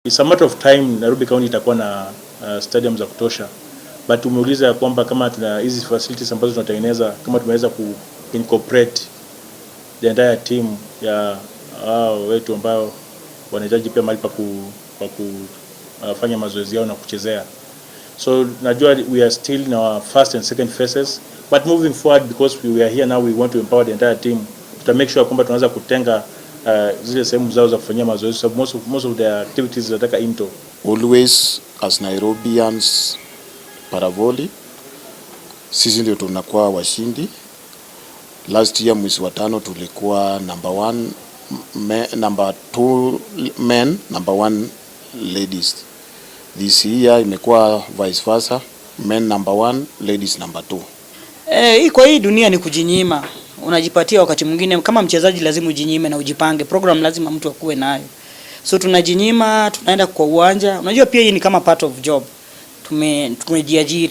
It's a matter of time Nairobi County itakuwa na stadium za kutosha, but umeuliza ya kwamba kama tuna hizi facilities ambazo tunatengeneza, kama tumeweza ku incorporate the entire team ya hao wetu ambao wanahitaji pia mahali pa kufanya mazoezi yao na kuchezea. So najua we are still in our first and second phases, but moving forward, because we are here now, we want to empower the entire team. Tuta make sure kwamba tunaweza kutenga zile sehemu zao za kufanyia mazoezi, sababu most of their activities zinataka indoor. Always as Nairobians Paravolley, sisi ndio tunakuwa washindi. Last year mwezi wa tano tulikuwa number one, number two men, number one ladies. This year imekuwa vice versa, men number one, ladies number two. Eh, hii kwa hii dunia ni kujinyima. Unajipatia wakati mwingine kama mchezaji lazima ujinyime na ujipange. Program lazima mtu akuwe nayo. So tunajinyima, tunaenda kwa uwanja. Unajua pia hii ni kama part of job. Tumejiajiri.